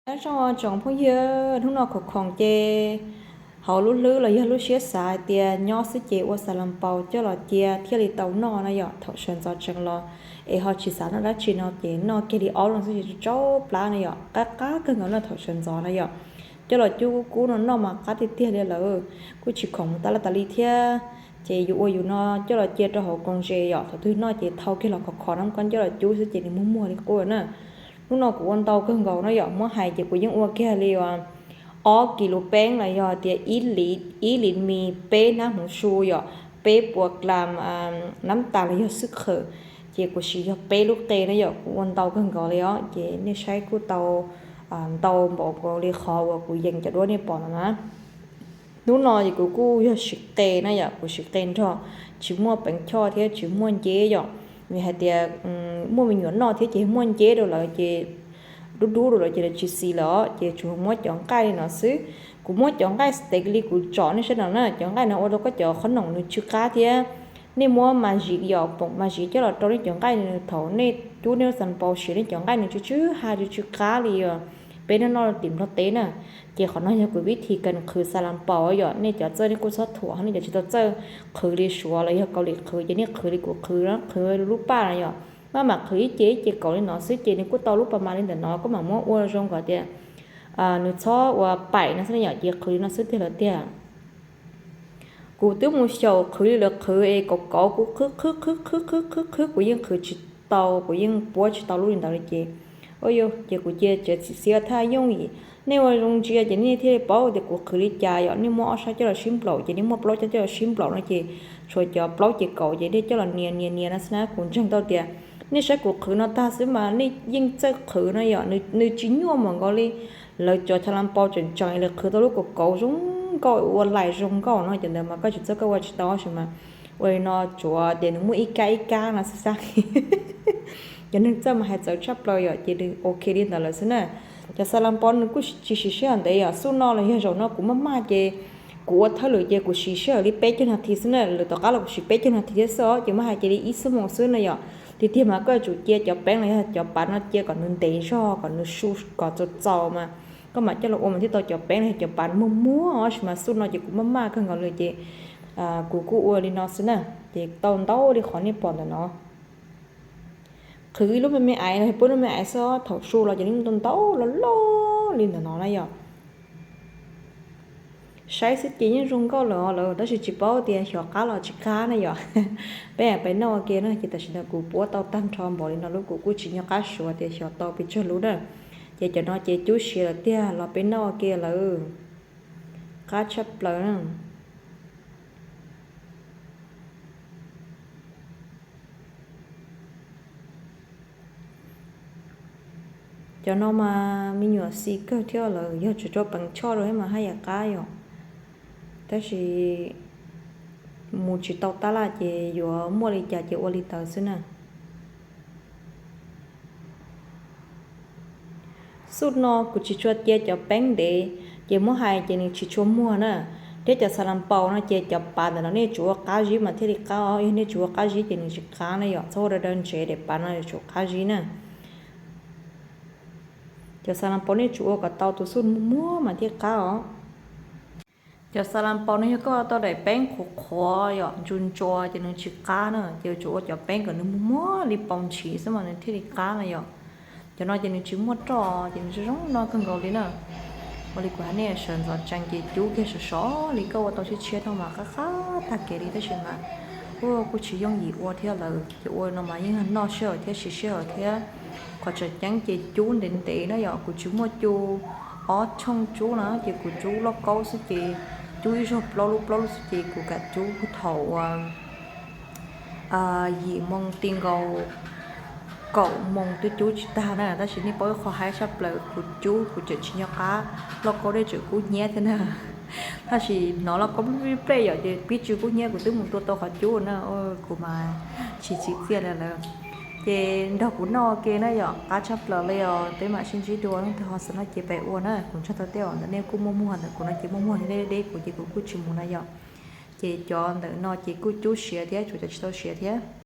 Nyob zoo tsoom phooj ywg, hnub no khoom khoom ces hauv lub hlwb los yog lub siab xav hais tias nyob xwb ces ua xas las paus coj los cia thiaj li tau noj na yom. Thaum sawv ntxov tsees los es ho tsis xav noj dab tsi no ces noj kiag li ob lub xwb ces tsau plab na yom, qab qab kawg nkaus no thaum sawv ntxov na yom. Coj los cub kub kub no noj mas qab tiag tiag li lawm, kuj tsis khoom mus tas laj tas li thiab. Ces yus ua yus no coj los cia rau hauv koos zes yom, thaum twg noj ces thau kiag los khov khov no koj coj los cub xwb ces nws muag muag li qub na. Hnub no kuv ua ntau kawg nkaus no yom, muab hais ces kuv yeej ua kiag li ob kis lus peeb los yog tias ib lis mis, peb hnab hmuv su yom, peb puas klas nab tas los yog xwb khawm, ces kuv siv yog peb lub qe na yom. Kuv ua ntau kawg nkaus li os, ces nej saib kuj tau ntau npaum nkaus li qhov uas kuv yees cov duab nej pom no na. Hnub no ces kuv kuj yog siv qe na yom, kuv siv qe nrog, tsis muaj peev choj thiab tsis muaj nceb yom. Vim hais tias muaj me nyuam noj thiab ces muaj nceb rau lawv ces dub dub rau lawv ces lawv tsis xis lawm os, ces tsuas muab cov nqaij li no xwb. Kuv muab cov nqaij steak li kuv tsom nej saib no na, cov nqaij no ua rau koj cov qhob noom nws tsw qab thiab. Nej muab mas ziv yom, poom mas ziv coj los rau nej cov nqaij, thaum nej cub nej lub xas las paus siav nej cov nqaij nws tsw tsw ha tsw tsw qab li os. Peb noj noj tim Nplog teb na. Ces qhov no yog kuv vib thi kawm qhwv xas las paus yom, nej cov txawj nej kuj txhob thuam, nej cov tsis tau txawj qhwv li Suav los yog Kaus Lim qhwv ces nej qhwv li kuv qhwv, qhwv lub paj no yom. Maj mam qhwv ib ce ib ce kaum li no xwb ces nws kuj tau lub pas mas li ntawm no, koj mam muab ua zoo kom tias nws txhob ua paim no xwb yom, ces qhwv li no xwb tiag lawm tiag. Kuv twb mus xyaum qhwv li lawv qhwv es kauv kauv kuv qhwv qhwv qhwv qhwv qhwv qhwv qhwv kuv yeej qhwv tsis tau, kuv yeej puab tsis tau lub li ntawd li ces, ces kuv cia tsev txim xiab thaj yooj yim. Nej ua zoo ntsia ces nej thiaj li paub tias kuv qhwv li cas yom. Nej muab ob sab coj los sib nplaum ces nej muab plaub coj coj los sib nplaum no ces tshuav cov plaub ces kaum ces nej coj los nias nias nias no xwb na. Kuv ntseeg tau tias nej saib kuv qhwv no tag xwb mas nej yeej txawj qhwv no yom, nws tsis nyuaj mam nkaus li lawv cov xas las paus tseem tseem lawv qhwv tau lub kauv kauv zoo nkauj ua lais zoo nkauj no, cov ntawd mas koj tsis txawj koj ua tsis tau tab sis mas ua li no tsuav tias nws muaj ib kab ib kab no xwb xwb. Cov neeg txawj mas hais txawv tshaj plaws yom, ces nws ok li ntawd lawm xwb na. Cov xas las paus nws kuj tsis siv sij hawm ntev yom, xub no los yog zaum no kuv maj maj ces kuv ua thawj lwm ces kuv siv sij hawm li peb caug nas this xwb na, lwm tom qab los kuv siv peb caug nas this thiab xwb os, ces muab hais cia li ib xuab moos xwb na yom. Tiag tiag mas koj yuav tsum cia cov peeb los yog cov pas no cia kom nws ntev zog kom nws su kom txaus txaus mas koj mam coj los ua mas thiaj tau cov peeb los yog cov pas muag muag, tab sis mas xub no ces kuv maj maj kawg nkaus li ces kuv kuj ua li no xwb na. Ces tau ntau li qhov nej pom ntawm no. Qhwv ib lub me me aiv los yog puab lub me aiv xwb, thaum su los ces yeej tau ntau loj loj li ntawm no na yom. Saib xwb ces yeej zoo nkauj lawm lawm, tab sis tsis paub tias xyov qab los tsis qab na yom. Peb peb noj ua ke na, ces tam sim no kuv puab tau tag nrho npaum li no lub, kuv kuj tsis nco qab suav tias xyov tau pes tsawg lub na. Ces cov no ces cub siav lawm tiag los peb noj ua ke lawm. Qab tshaj plaws na. Cov no mas me nyuam xis kawg thiab lawm, yog tsuas rau peev choj rau thiab mas haj yam qab yom. Tab sis mus tsis tau tab laj ces yuav muaj li cas ces ua li ntawd xwb na. Xub no kuv tsis tshua cia cov peeb ntev, ces muab hais ces nws tsis tshua muag na. Thiab cov xas las paus no ces cov pas ntawm no nej tsum ua qab zib mas thiaj li qab os, yog nej tsis ua qab zib ces nws tsis qab na yom. Txhob ua daws daws ntsev, daim pas no yuav tsum qab zib na. Cov xas las paus nej tsum ua kom tau tus xub muag muag mas thiaj qab os. Cov xas las paus no yog koj tau daim peeb qhuav qhuav yom, ntsu ntsua ces nws tsis qab na, ces yuav tsum ua cov peeb kom nws muag muag li paus ntshis xwb mas nws thiaj li qab na yom. Cov no ces nws tsis muaj roj ces nws zoo zoo noj kawg nkaus li na. Ua li kuv hais nej sawv ntxov tsees ces cub kiag sov sov li koj ua tau tshiab tshiab no mas qab qab tag kev li tab sis mas kuj tsis yooj yim ua thiab lawm, ces ua no mas yeej noj sij hawm thiab siv sij hawm thiab. Qhov tseem ceeb ces cub ntev ntev na yom, kuv tsis muaj cu ob tshooj cub na ces kuv cub lauj kaub xwb ces cub ib zaug plaub lub plaub lub xwb ces kuv kam cub puag thaum uas yim moo ti nkaus kaum moo twb cub tsis tag na. Tab sis nej paub ib qho haib tshaj plaws, kuv cub kuv tseem tsis nco qab, lauj kaub dej tseem kub hnyiab thiab na. Tab sis hnov lauj kaub plij plij yom ces pib tsis kub hnyiab, kuv twb mus tua tau qhov cub na, kuv mas tsis txim txiaj li lawm. Ces nrog kuv noj ua ke na yom, qab tshaj plaws li os. Peb mam sib ntsib dua, leej twg ho xav noj ces peb ua na. Kuv ntseeg tau tej uas ntawm nej kuj muaj muag, ntawm kuv no ces muaj muag deb deb, kuv ces kuv kuj tsis mus na yom. Ces cov ntawm no ces kuj cub siav thiab, tshuav cov tsis tau siav thiab.